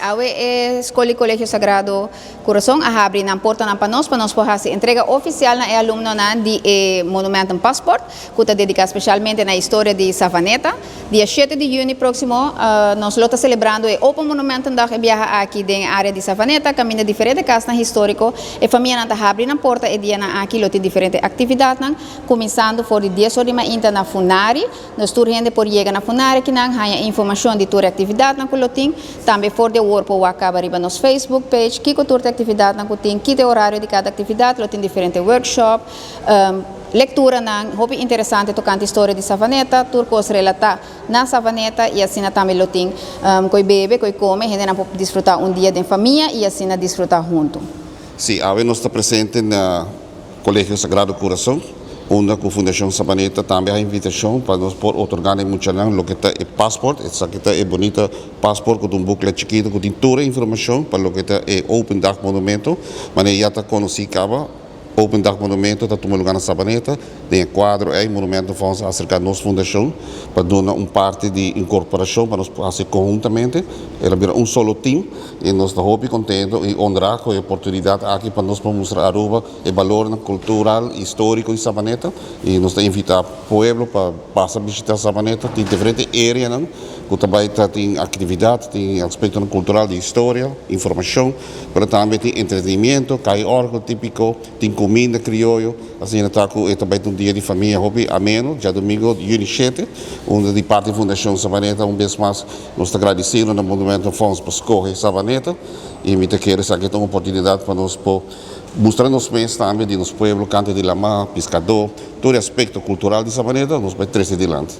Awe e Skol di Kolegio Sagrado Kurason a habri nan portanan pa nos pa nos por hasi entrega ofisial na e alumnonan di e Monumenten Paspoort ku ta dediká spesialmente na historia di Savaneta. Dia shete di yüni próksimo nos lo ta selebrando e Open Monumentendag e biaha aki den e área di Savaneta kaminda diferente kasnan históriko. E famianan ta habri nan porta e dianan aki lo tin diferente aktividatnan kuminsando for di dies or di mainta na Funari. Nos tur hende por yega na Funari kinan haña informashon di tur e aktividatnan ku lo tin. Tambe for di awor por wak kaba riba nos Facebook page kiko tur ta e aktividatnan ku tin, ki ta e orario di kada aktividat. Lo tin diferente workshop, lekturanan hopi interesante tokante historia di Savaneta, tur kos relatá na Savaneta i asina tambe lo tin koi bebe, koi kome, hendenan por disfrutá un dia den famia i asina disfrutá huntu. Sí, awe nos ta presente na Colegio Sagrado Corazon, unda cu Fundacion Sabaneta tambe a invitacion pa nos por otorga na e muchanan loke ta e paspoort. Esaki ta e bunita paspoort cu ta un booklet chikito cu tin tur e informacion pa loke ta e Open Dag Monumento. Manera ya ta conoci caba, Open Dag Monumento ta tuma lugar na Sabaneta. Den e cuadro ey Monumentenfonds a acerca nos fundacion pa duna un parti di incorporacion pa nos por haci conhuntamente. El a bira un solo team y nos ta hopi contento y honra cu e oportunidad aki pa nos por mustra Aruba e balornan cultural, historico di Sabaneta y nos ta invita pueblo pa pasa bishita Sabaneta. Tin diferente areanan cu ta bay ta tin actividad, tin aspectonan cultural di historia, informacion, pero tambe tin entretenimiento, cay orgel tipico, tin cuminda crioyo. Asina ta cu e ta bay ta un dia di famia hopi ameno, djadomingo juni shete, unda di parti Fundacion Sabaneta un bes mas nos ta gradicido na Monumentenfonds pa scoge Sabaneta y mi ta kere esaki ta un oportunidad pa nos por mustra nos mes tambe di nos pueblo, cante di lama, piscador, tur e aspecto cultural di Sabaneta nos bay trece dilanti.